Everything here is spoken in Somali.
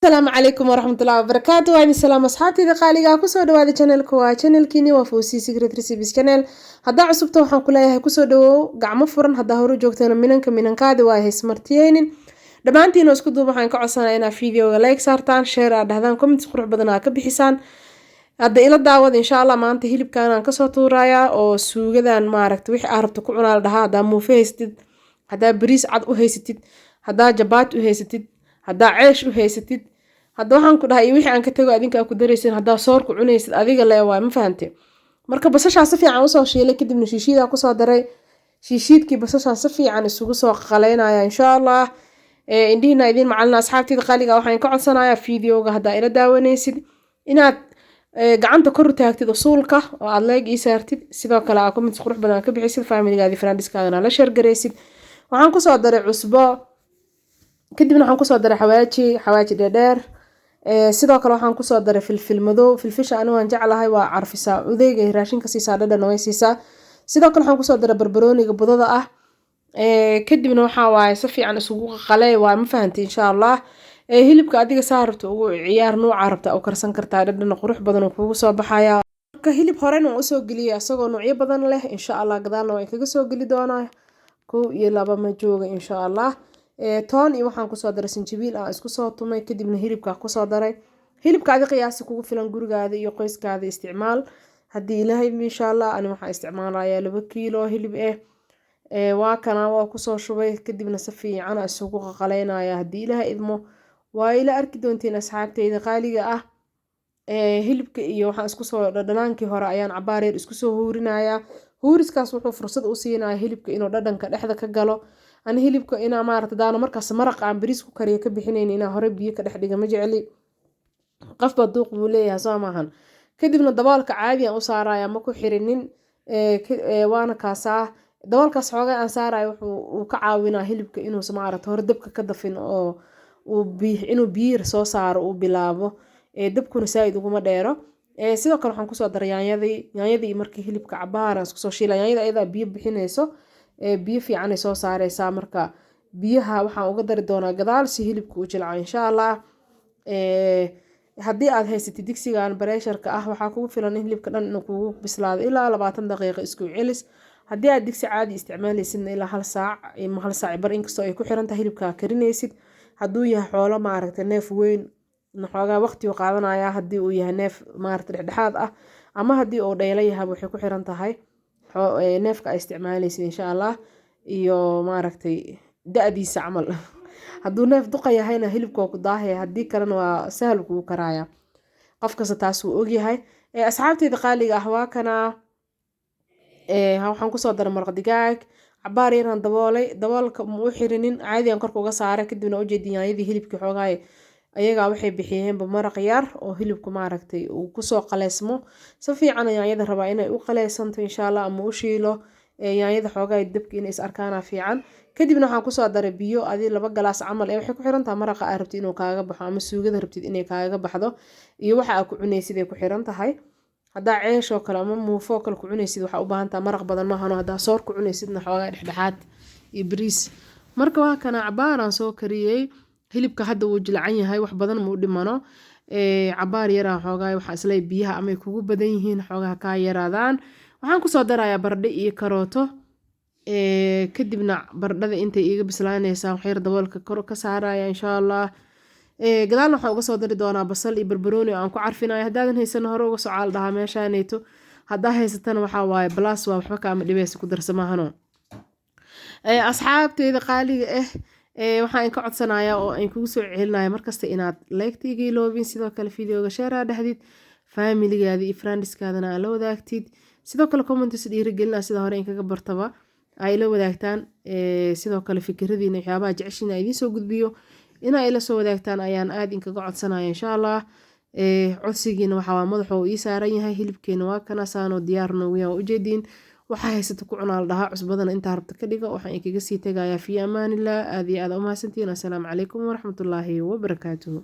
Asalaamu calaykum waraxmatullahi wabarakaatu. Waa idin salaam, asxaabteyda qaaliga. Kusoo dhawaada channelka, waa channelkiini, waa Fawzi Secret Recipes channel. Haddaa cusubta, waxaan ku leeyahay kusoo dhawow gacmo furan. Haddaa horu joogtana, minanka minankaadi waa haysmartiyeynin. Dhammaantiin oo isku duub, waxaan ka codsanaa inaad videoga like saartaan, share aad dhahdaan, comments qurux badan aad ka bixisaan. Hadda ila daawad, insha Allah. Maanta hilibkan aan kasoo tuurayaa oo suugadan, maaragta, wixii aad rabto ku cunaa la dhahaa. Haddaa muufe haysatid, haddaa bariis cad u haysatid, haddaa jabaati u haysatid, haddaa ceesh u haysatid, hadda waxaan ku dhahay iyo wixii aan ka tago adinka aa ku daraysin, haddaa soor ku cunaysid, adiga le waay, ma fahante? Marka basashaa si fiican usoo shiilay, kadibna shiishiidaa kusoo daray. Shiishiidkii basashaan si fiican isugu soo qaleynaya, insha Allah. Indhihiina idiin macalina. Asxaabteyda qaaliga, waxaan ka codsanayaa videoga haddaa ila daawanaysid inaad gacanta kor u taagtid usuulka oo aad like ii saartid, sidoo kale aa comments qurux badan ka bixisid, familigaadi, friendskaadana la share garaysid. Waxaan kusoo daray cusbo, kadibna waxaan kusoo daray xawaaji, xawaaji dheerdheer. Sidoo kale waxaan kusoo daray filfil madow. Filfisha ani waan jeclahay, waa carfisaa, udeyga raashinka siisaa, dhadhan way siisaa. Sidoo kale waxaan kusoo daray barbarooniga budada ah. Kadibna waxaa waaye si fiican isugu qaley waa, ma fahantay? Insha Allah, hilibka adiga saa rabta ugu ciyaar, nuuca rabta u karsan kartaa, dhadhan qurux badan uu kugu soo baxaya. Marka hilib horena waan usoo geliyay isagoo noocyo badan leh. Insha Allah, gadaalna waan kaga soo geli doonaa. Kow iyo laba ma jooga, insha Allah. Toon iyo waxaan kusoo daray sanjabiil aan isku soo tumay, kadibna hilibka kusoo daray. Hilibka adi qiyaasi kugu filan gurigaada iyo qoyskaada isticmaal, haddii Ilaahay, insha Allah. Ani waxaan isticmaalayaa 2 kiilo hilib eh. Waa kana, waa kusoo shubay, kadibna si fiican isugu qaqaleynaya. Haddii Ilaahay idmo, waa ila arki doontiin, asxaabteyda qaaliga ah. Hilibka iyo waxaan isku soo dhadhanaankii hore ayaan cabaar yar isku soo huurinayaa. Huuriskaas wuxuu fursad u siinaya hilibka inuu dhadhanka dhexda ka galo. Ani hilibka inaa, maarata, daano markaas maraqa aan bariis ku kariyo ka bixinayn, inaa hore biyo ka dhex dhiga ma jecli. Qofba duuq buu leeyahay, soo maahan? Kadibna daboolka caadi aan u saaraya, ma ku xirinin. Waana kaasaa daboolkaas xoogaa aan saarayo. Wuxuu uu ka caawinaa hilibka inuusan, maarata, hore dabka ka dafin oo uu inuu biyo soo saaro uu bilaabo, dabkuna saa-id uguma dheero. Sidoo kale waxaan kusoo daray yaanyadii. Yaanyadii markii hilibka cabaar aan isku soo shiila, yaanyada ayadaa biyo bixinayso, biyo fiicanay soo saareysaa. Marka biyaha waxaan uga dari doonaa gadaal si hilibka u jilco, insha Allah. Haddii aad haysatid digsigan pressureka ah, waxaa kugu filan in hilibka dhan inuu kugu bislaado ilaa 20 daqiiqo isku celis. Haddii aad digsi caadi isticmaaleysidna, ilaa hal saac ama hal saac bar, inkastoo ay ku xiran tahay hilibka karinaysid. Hadduu yahay xoolo, maaragta, neef weyn, xoogaa waqti uu qaadanaya. Haddii uu yahay neef, maaragta, dhexdhexaad ah, ama haddii uu dheylo yahay, waxay ku xiran tahay neefka ay isticmaaleysid, insha Allah, iyo, maaragtay, da-diisa camal. Hadduu neef duqa yahayna, hilibka waa ku daahaya, haddii kalena waa sahal kugu karaya. Qof kasta taas wuu ogyahay. Asxaabteyda qaaliga ah, waa kana. Waxaan kusoo daray maraq digaag. Cabaar yaraan daboolay, daboolka ma u xirinin, caadi aan korka uga saaray. Kadibna ujeedi yaanyadii hilibkii xoogaay ayagaa waxay bixiyeenba maraq yar oo hilibku, maaragtay, uu kusoo qaleysmo si fiican. Yaanyada rabaa inay u qaleysanto, insha Allah, ama u shiilo yaanyada xoogaay dabka inay is arkaana fiican. Kadibna waxaan kusoo daray biyo adi 2 galaas camal ee waxay ku xiran tahay maraqa aa rabtid inuu kaaga baxo ama suugada rabtid inay kaaga baxdo iyo waxa aa ku cunaysid ay ku xiran tahay. Haddaa ceesh oo kale ama muufo oo kale ku cunaysid, waxaa u baahan tahay maraq badan maahano. Haddaa soor ku cunaysidna, xoogaa dhexdhexaad iyo bariis. Marka waa kana, cabaaraan soo kariyey. Hilibka hadda wuu jilcan yahay, wax badan ma u dhimano. Cabaar yaraa xoogaa waxaa isleey biyaha amay kugu badan yihiin, xoogaha kaa yaraadaan. Waxaan kusoo darayaa baradho iyo karooto. Kadibna baradhada intay iiga bislaanaysaa, waxyar daboolka kor ka saaraya, insha Allah. Gadaalna waxaan uga soo dari doonaa basal iyo barbarooni oo aan ku carfinayo. Haddaadan haysan, hore uga soo caal dhahaa meeshaaneyto. Haddaa haysatana, waxaa waaye plus, waa waxba kaama dhibaysa, ku darsamahano. Asxaabteyda qaaliga ah, waxaan ka codsanayaa oo aan kugu soo celinaya markasta inaad liketa iga iloobin, sidoo kale videoga share aa dhahdid, familigaada iyo friendskaadana aa la wadaagtid, sidoo kale comments dhiirigelina sida hore in kaga bartaba ay ila wadaagtaan. Sidoo kale fikradiina, waxyaabaha jeceshiina idiin soo gudbiyo inaa ila soo wadaagtaan ayaan aad inkaga codsanaya, insha Allah. Codsigiina waxaa waa madaxa uu ii saaran yahay. Hilibkeena waa kana, saanoo diyaar noogu yahay, waa ujeediin. Waxaa haysata ku cunaa la dhahaa, cusbadana intaa rabta ka dhigo. Waxaan inkaga sii tagayaa fi amaanillah. Aad iyo aad umahadsantihiin. Assalaamu calaykum waraxmatullaahi wabarakaatuhu.